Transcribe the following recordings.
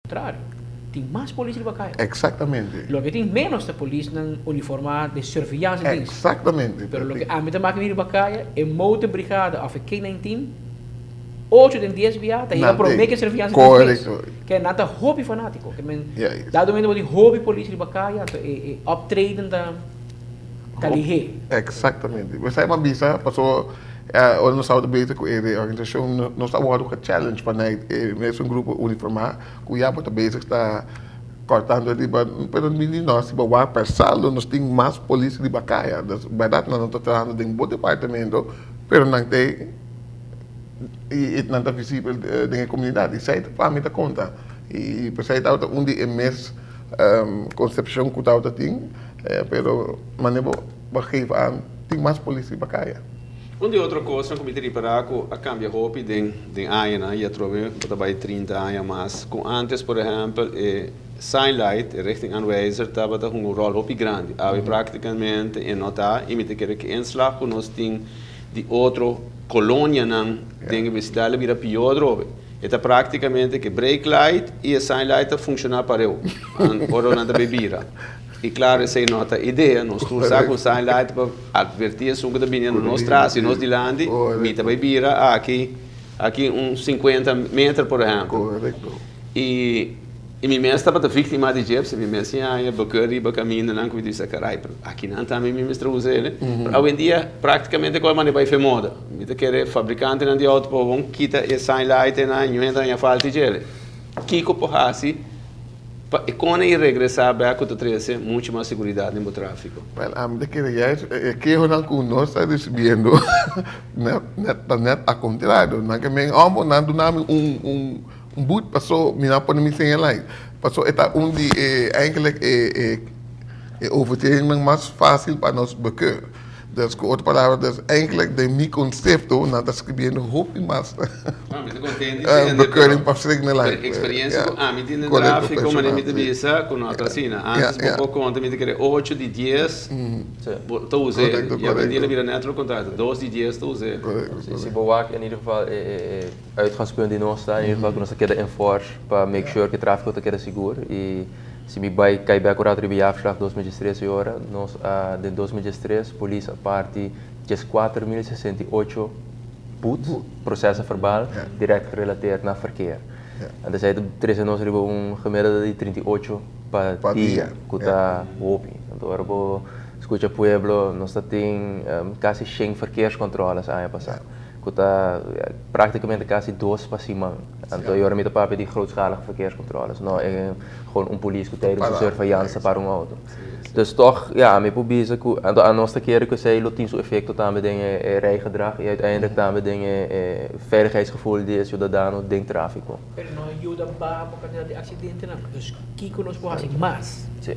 Kontrario, tin mas polis riba kaya. Exactamente. Loke tin menos ta polisnan uniformá den surveillance dienst. Exactamente. Pero loke ami ta maki riba kaya, e motorbrigada of e K-nine team, ocho den dies bia ta yega promé ke surveillance dienst. Korekto. Ke nan ta hopi fanátiko. Ke men dado momento bo tin hopi polis riba kaya, anto e optreden ta ta lihé. Exactamente. Bo sa e bisa, paso ora nos tabata bezig ku e reorganisashon, nos a wòrdu gechallenge pa nait e mesun grupo uniformá ku ya bo ta bezig ta kòrtando riba, pero mi di no, si bo wak per saldo nos tin mas polis riba kaya. Dus bèrdat nan no ta trahando den bo departamento, pero nan ta i nan ta visibel den e komunidat. I esei ta pa mi ta konta. I p'esei tabata un di e mes konsepshon ku tabata tin. Pero mane bo bo geef aan tin mas polis riba kaya. Un di otro kosnan ku mi ta ripará ku a kambia hopi den den añanan i atrobe bo ta bai 30 aña mas ku ántes, por ehèmpel e sign light, e richtingaanwijzer tabata hunga un ròl hopi grandi. Awe práktikamente e no ta i mi ta kere ku e inslag ku nos tin di otro kolonianan den e besidat lo bira pió atrobe. E ta práktikamente ku e brake light i e sign light ta funshoná pareu ora nan ta bai bira. I klaro esei no ta idea, nos tur sa ku sign light pa atvertí esun ku ta bini na nos tras i nos dilanti, mi ta bai bira aki aki un sinkuenta meter por ehèmpel. I i mi mes tabata víktima di dje, mi mes tin aña bekeur riba kamindanan ku mi ta bisa karai pero akinan tambe mi mester usa el. Pero awendia práktikamente kòl manera bai fe moda. Mi ta kere fabrikantenan di outo por bon kita e sign light einan i niun hende haña falta di dje. Kiko por hasi? Pa e kone i regresá bèk ku ta trese muchu mas seguridat den bo tráfiko. Wèl, ami ta kere juist e kehonan ku nos ta risibiendo nèt nèt ta nèt al kontrario. Nan ke men òmber nan duna mi un un un but paso mi no a pone mi señalai. Paso e ta un di e eigenlijk e e e overtredingnan mas fásil pa nos bekeur. Dus ku otro palabra, dus eigenlijk den mi konsepto nan ta skribiendo hopi mas bekeuring pa signalize. Pero experiencia ku ami tin den trafiko manera mi ta bisa ku no ta asina. Antes bo por konta mi ta kere ocho di dies bo ta usa e. I awendia lo bira net lo kontrario, dos di dies ta usa e. Si bo wak in ieder geval e uitgangspunt di nos ta in ieder geval ku nos ta keda enforce pa make sure ku e trafiko ta keda sigur i Si mi bai kai bek un rato riba jaarverslag 2013 e ora nos a den 2013 polis a parti 14068 boet, processen verbaal, direct gerelateerd na verkeer. Anto esei ta trece nos riba un gemiddelde di 38 pa dia, cu ta hopi. Anto ora bo scucha pueblo nos ta tin casi shen verkeerscontroles aña pasa, cu ta practicamente casi dos pa siman. Anto e ora mi ta papia di grootschalige verkeerscontroles, no e gewoon un polis ku tijdens un surveillance para un auto. Dus toch, ja, mi por bisa ku anto anos ta kere ku esei lo tin su efecto tambe den e rijgedrag i uiteindelijk tambe den e veiligheidsgevoel di e ciudadano den trafico. Pero no a yuda baha bo kantidat di aksidentenan. Dus kiko nos por hasi mas? Sí.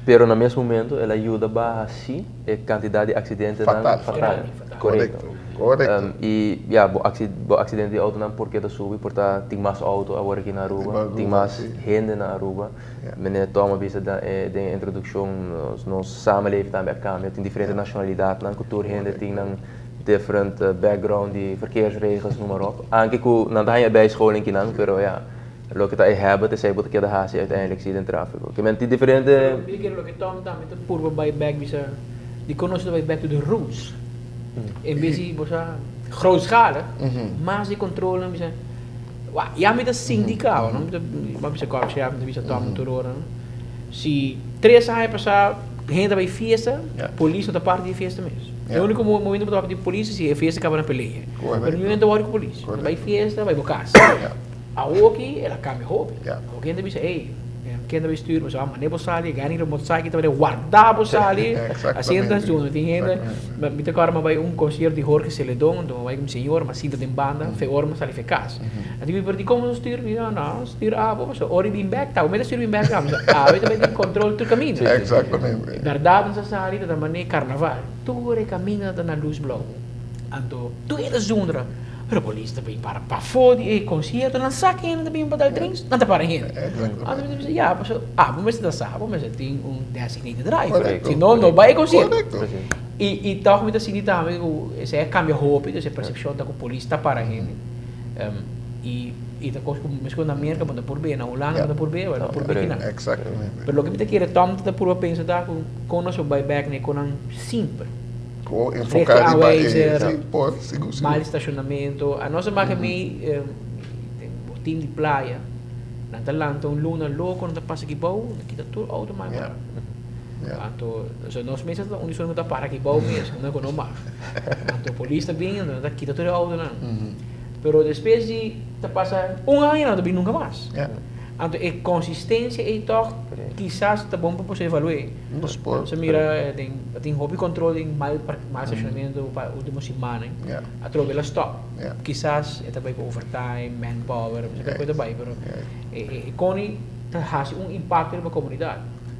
Pero na mes momento el a yuda baha sí e kantidat di aksidentenan Fatal. fatal. Korekto. Korekto. I ya, bo bo aksidente di outonan por ke ta subi por ta tin mas outo awor aki na Aruba, tin mas hende na Aruba. Meneer Tom a bisa den e introdukshon nos nos samenleving tambe a kambia, tin diferente nashonalidatnan ku tur hende tin nan different background di verkeersregels noem maar op. Anke ku nan ta haña e bijscholing kinan, pero ya, loke ta e habit esei bo ta keda hasi uiteindelijk si den trafiko. Ke men tin diferente. Pero mi kere loke Tom tambe ta purba bai bek bisa dikon nos ta bai back to the roots en bes di bo sa grootschalig mas di controlnan bisa wak ya mi ta sinti caba no mi ta bo a bisa korpschef mi ta bisa Tom tur ora no si tres aña pasa hende ta bai fiesta polis no ta parti di fiesta mes e unico momento bo ta papia di polis si e fiesta caba na pelea pero niun hende ta wori cu polis bai fiesta bai bo cas. Awoki el a cambia hopi. Awoki hende bisa, ey, ken ta bay stuur? Bo sa, mane bo sali, gani riba motorcycle ta bay warda bo sali. Asina ta haciendo. Tin hende, mi ta acorda mi a bay un concierto di Jorge Celedon, anto mi a bay cu mi señora, mi a sinta den banda, fe ora mi a sali fe cas. Anto mi pregunta, como bo stuur? Mi bisa, no, stuur abo, pasobra ora di bin bek, ta bo mester stuur bin bek abo. Mi bisa, awe ta bay tin control tur caminda. Berdad nos a sali, ta ta mane carnaval, tur e caminda ta na luz blauw. Anto tur hende zundra. Pero polis ta bin para pafó di e konsierto, nan sa ken ta bin pa dal drinks, nan ta para hende. Anto mi ta bisa, ya, pasobra abo mester ta sa, abo mester tin un designated driver, si no, no bai e konsierto. I i tòg mi ta sinti tambe ku esei a kambia hopi, dus e persepshon ta ku polis ta para hende. I. I ta kos ku meskos na Merka bo ta por be, na Hulanda bo ta por be, bo ta por be kinan. Exactamente. Pero loke mi ta kere Tom ta purba pensa ta ku kon nos por bai bek na e konan simpel. Kon enfoká riba e, si, por, sigur, sigur. Mal estacionamento. Anos a maka mi den bo team di playa, nan ta lanta un luna loko, nan ta pasa aki bou, nan kita tur auto mal pará. Anto, so nos mes ta un di esun ku ta para aki bou mes, ku no mag. Anto polis ta bin, nan ta kita tur e autonan. Pero despues di ta pasa un aña nan ta bin nunka mas. Anto e konsistensia ei tòg kisas ta bon pa boso evalu'é. Boso mira den tin hopi kontrol den mal mal stashonamentu pa ultimo simannan. Atrobe el a stòp. Kisas e ta bai ku overtime, manpower, no sé kiko e ta bai pero e koni ta hasi un impakto riba komunidat.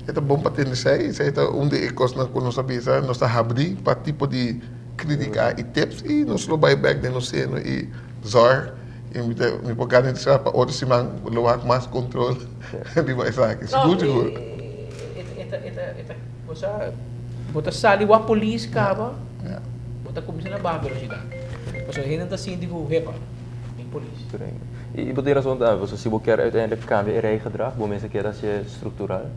E ta bon pa tende esei, esei ta un di e kosnan ku nos a bisa, nos ta habrí pa tipo di Critica y tips y nos lo bay bek den nos seno y zorg y mi ta mi por garantisa pa otro siman lo wak mas control riba esaki sigur sigur. Bo sa bo ta sali wak polis caba bo ta cuminsa na baha velocidad pasobra hende ta sinti cu hepa tin polis. Y bo tin razon tambe pasobra si bo kier uiteindelijk cambia e rijgedrag bo mester keda hacié structural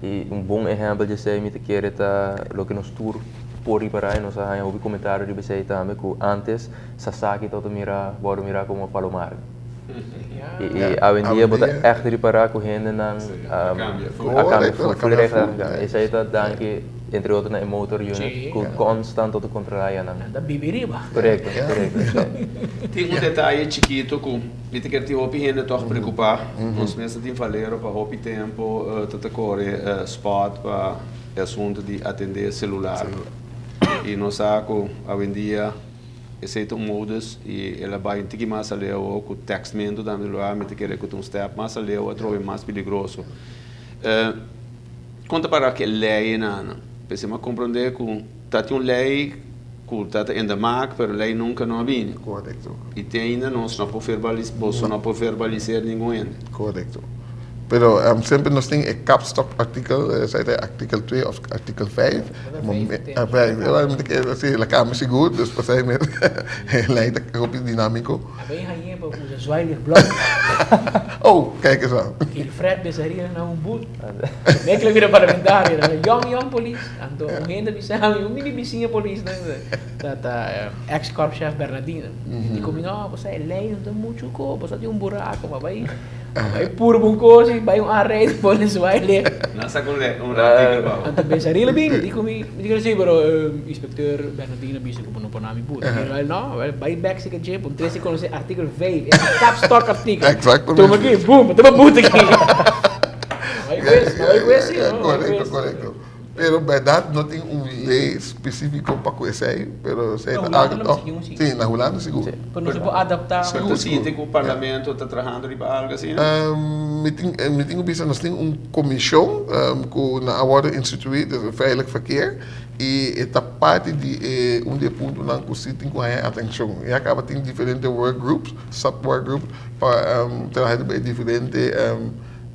y un bon ehempel di esey mi ta kere ta loke nos tur Por ripará i nos a haña hopi komentario riba esei tambe ku ántes Sasaki tabata mira wòrdu mirá komo Palomar. I awendia bo ta ègt ripará ku hendenan a kambia ful regla a kambia. Esei ta danki entre otro na e motor unit ku konstant tabata kontrolá yanan. Nan ta bibi riba. Korekto, korekto. Tin un detaye chikitu ku mi ta kere tin hopi hende tòg preokupá. Nos mes ta tin Valero pa hopi tempu ta ta kore spòt pa. E asuntu di atendé selular i nos sa ku awendia esei ta un modus i el a bai un tiki mas aleu awor ku tèkstmentu tambe selular mi ta kere ku ta un stèp mas aleu atrobe mas peligroso. Kon ta para ku e leinan? P'esei mi a komprondé ku ta tin un lei ku ta ta in de maak pero lei nunka no a bini. I te ainda nos no por verbalis boso no por verbaliseer ningun hende. Korekto. Pero semper nos tin e kapstok artikel, esei ta e artikel twee of artikel vijf. Vijf, mi ta kere si la kambia sigur, dus pasei mes e lei ta hopi dinamiko. A ben hañ'é pa usa zwaailicht blauw. Oh, kijk eens aan. Wilfred Besaril na un boet. Mekle bira parlamentario, yong yong polis. Anto un hende bisa mi, un mini bisiña polis ta ta ex korpschef Bernardino. Di ku mi, no, bo sa e lei no ta muchu ko, bo sa tin un buraco, ma bai bai purba un kos i bai un aanrijding pone zwaailicht. Nan saka un un artikel pa bo. Anto Besaril a bini, di ku mi, mi di ku si, pero inspecteur Bernardino a bisa ku bo no por na mi boet. Mi di, no, bai bek si kach'e, pon tres si konosé artikel vijf, e kapstok artikel. Exactamente. Tuma aki, boom, tuma boet aki. Bai kues, bai kues si, no, bai Korekto, kues. korekto. Pero bèrdat no tin un lei spesífiko pa ku esei, pero esei Na ta Hulanda algu lo tòg. mester tin un si. Sí, na Hulanda sigur. Pero nos a por adaptá. Sigur, Ta sigur. sinti ku parlamento ta trahando riba algu asina? Mi tin, mi tin ku bisa nos tin un komishon ku nan a wòrdu instituí, dus Veilig Verkeer, i e ta parti di e un di e puntonan ku si tin ku haña atenshon. Ya kaba tin diferente workgroups, sub-workgroups, pa traha riba e diferente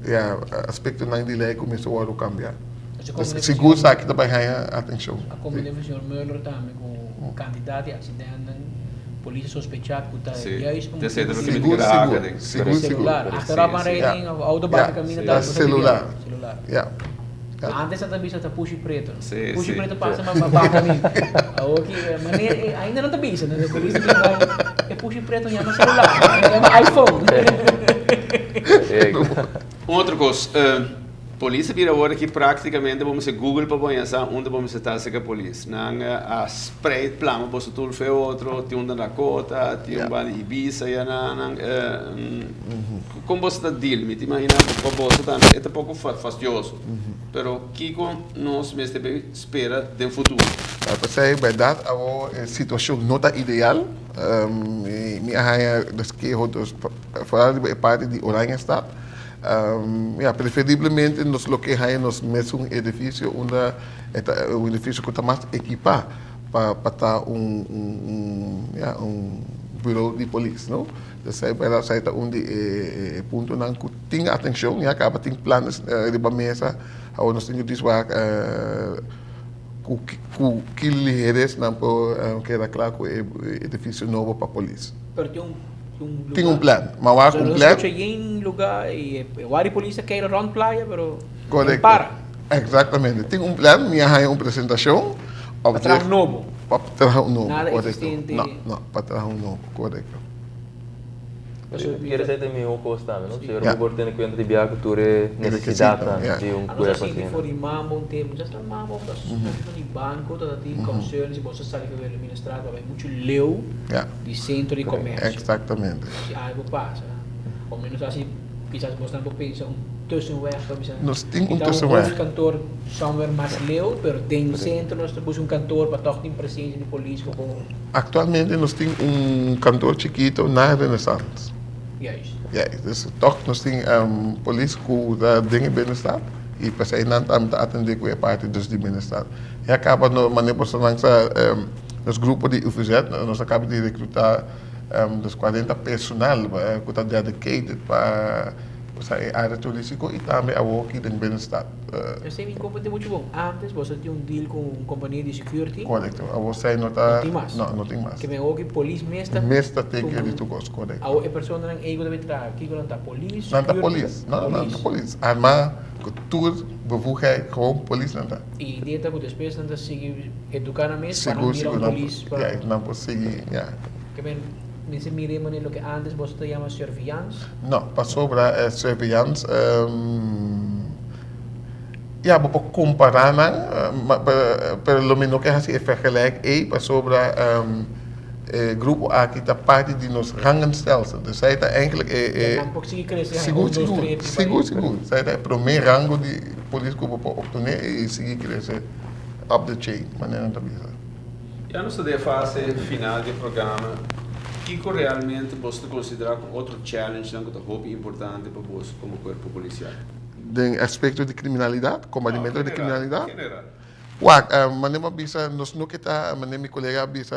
ya aspektonan di lei ku mester wòrdu kambiá. Sigur esaki ta bai haña atenshon. A kombiná ku señor Mueller tambe ku kantidat di aksidentenan polis a sospechá ku ta juist pa Sigur, sigur, sigur. Selular. Achteraf aanrijding of auto baka kaminda ta Selular. Selular. Ya. Antes nan ta bisa ta pushi preto. Pushi preto pasa ma baka mi. Awor ki manera ainda nan ta bisa. Polis ta bisa e pushi preto yama selular, yama iPhone. Un otro kos. Polis a bira awor aki praktikamente bo mester google pa bo haña sa unda bo mester ta serka polis. Nan a spreid plama boso tur fe otro, tin un na Dakota, tin un banda Ibiza ya na nan. Kon boso ta deal? Mi ta imagina ku pa boso tambe e ta poko fastioso. Pero kiko nos mester bay spera den futuro? P'esei bèrdat awor e situashon no ta ideal. Mi a haña des keho dus foral riba e parti di Oranjestad. Ya, preferiblemente nos lo ke haña nos mesun edifisio unda e ta un edifisio ku ta mas ekipá pa pa ta un un ya un buró di polis, no. Esei bèrdat esei ta un di e puntonan ku tin atenshon, ya kaba tin planes riba mesa, awor nos tin ku dis wak ku ku ki liheres nan por keda kla ku e edifisio nobo pa polis. Pero tin un. un Tin un plan, ma wak un plan. So yen lugar y wari polis a keira rond playa, pero Correcto. para. Exactamente. Tin un plan, mi a haya un presentacion. Pa traha un nobo. Pa traha un nobo, Nada correcto. existente. No, no, pa traha un nobo, correcto. Kier esei ta e miho kos tambe, no? Señor Ja. bo por tene kuenta di biaha ku tur e nesesidatnan Ja. di un A nos a kuerpo sinti asina. for di mambo un tempu, just na mambo of ta van di banco ta tin concern si bo sa sali for Wilhelminastraat pa bai muchu leu Ja. di centro di comercio. Exactamente. Si algo pasa, o menos asi kisas bosnan por pensa un tussenweg pa bisa. Nos tin un Kita tussenweg. hoofdkantoor somewhere mas leu, pero den centro nos ta busca un kantoor pa toch tin presencia di polis ku por. Actualmente nos tin un kantoor chikito na Renaissance. Juist. Juist. Dus toch nos tin polis ku ta den e binnenstad y p'esei nan tambe ta atende ku e parti dus di binnenstad. Ya kaba no manera por nan sa nos grupo di UVZ nos a kaba di rekruta dus 40 personal ku ta dedicated pa e area turístiko y tambe awoki den binnenstad. Esei mi komprende muchu bon. Antes boso tin un deal ku un kompania di security. Korekto. Awor esei no ta. No tin mas. No, no tin mas. Ke men awoki polis mes ta. Mes ta take care di tur kos, korekto. Awor e personanan ei ku ta bin traha, kiko nan ta? Polis? Nan ta polis. No, nan ta polis. Arma ku tur bevoegheid, gewoon polis nan ta. I idea ta ku despues nan ta sigui eduká nan mes pa nan bira un polis pa. Sigur, sigur. Nan por sigui, ya. Ke men mester mira e manera loke antes boso ta yama surveillance? No, pasobra e surveillance, ya bo por kompará nan, pero lo mi no ke hasi e vergelijk ei pasobra e grupo aki ta parti di nos rangenstelsel. Dus esei ta eigenlijk e. E nan por sigui krese haña Sigur, un, dos, sigur, tres pi sigur, bai. sigur. Esei ta e promé rango di polis ku bo por optené i sigui krese up the chain, manera nan ta bisa. Ya nos ta den e fase final di e programa. Kiko realmente boso ta konsiderá ku otro challengenan ku ta hopi importante pa boso komo kuerpo polisial? Den aspekto di kriminalidat, kombatimentu di kriminalidat? General. Wak, manera mi a bisa, nos no ke ta, manera mi kolega a bisa,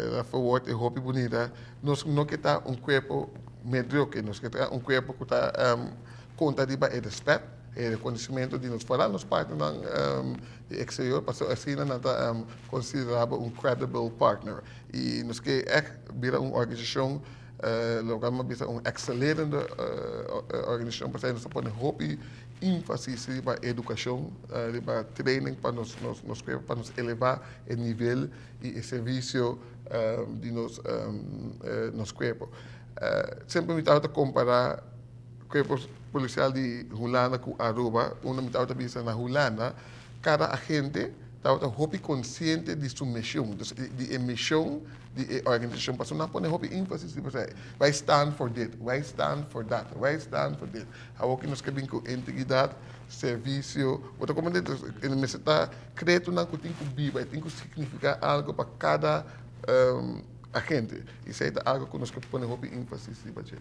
el a verwoord e hopi bunita, nos no ke ta un kuerpo medioke, nos ke ta un kuerpo ku ta konta riba e rèspèt, e rekonosementu di nos foral, nos partnernan di exterior, pasobra asina nan ta konsiderá bo un credible partner. I nos ke ègt bira un organisashon, loke mi a bisa un ekselerende organisashon, pasobra nos ta pone hopi énfasis riba edukashon, riba training pa nos nos kuerpo, pa nos elevá e nivel i e servisio di nos nos kuerpo. Semper mi tabata kompará kuerpo polisial di Hulanda ku Aruba, unda mi tabata bisa na Hulanda kada agente tabata hopi konsiente di su mishon, dus di e mishon di e organisashon, pasobra nan pone hopi énfasis riba esei, wij staan voor dit, wij staan voor dat, wij staan voor dit. Awor ki nos ke bin ku integridat, servisio, bo ta komprende? Dus e mester ta kretonan ku tin ku biba, e tin ku signifiká algu pa kada agente. I esei ta algu ku nos ke pone hopi énfasis riba dje.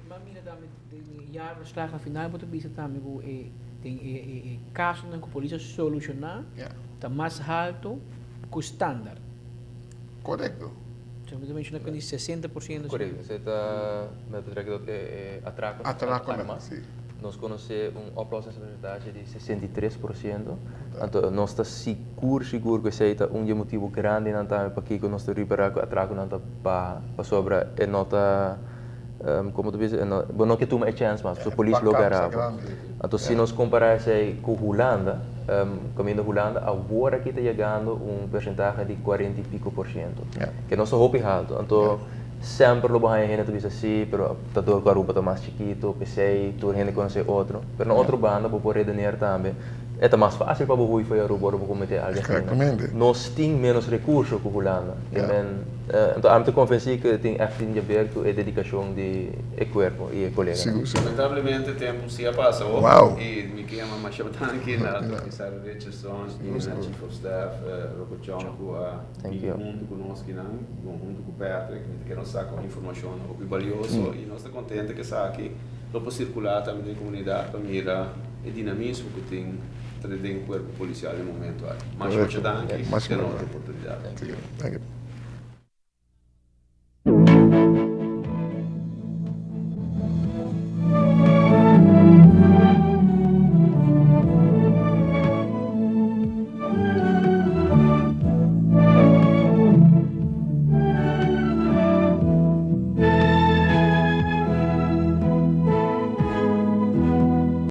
M'a mira tambe den e jaarverslag na final bo ta bisa tambe ku e den e e kasonan ku polis a solushoná ta mas halto ku standaard. Korekto. So mi ta menshoná ku di 60%. Korekto, esei ta met betrekking tot e atrako Atrakonan, si. Nos konosé un oplossingspercentage di 63%, anto nos ta sigur sigur ku esei ta un di e motibu grandinan tambe pakiko nos ta ripará ku atrakonan ta baha, pasobra e no ta Como ta bisa, bo no ke tuma e chens mas, pasobra polis lo gara bo. Anto si nos compara esey cu Hulanda, caminda Hulanda awor aki ta yegando un percentahe di cuarenta y pico por ciento, ke no ta hopi halto. Anto semper lo bo haya hende ta bisa si, pero ta dor cu Aruba ta mas chikito, p'esey tur hende conoce otro. Pero na otro banda bo por redeneer tambe, e ta mas facil pa bo huy for di Aruba ora bo comete algo asina. Nos tin menos recurso cu Hulanda. Anto ami ta konvensí ku tin ègt tin jaber ku e dedikashon di e kuerpo i e koleganan. Sigur, sigur. Lamentablemente tempu si a pasa hopi Wow. i mi ke yama masha danki na Komisario Richardson i na Chief of Staff Rocco Chong ku a Thank bin you. huntu ku nos kinan, bon huntu ku Patrick, mi ta kere nos saka un informashon hopi balioso i nos ta kontento ku esaki lo por sirkulá tambe den komunidat pa mira e dinamismo ku tin den kuerpo polisial den momento aki. Masha masha danki, Masha te na masha otro danki. oportunidat. Thank you.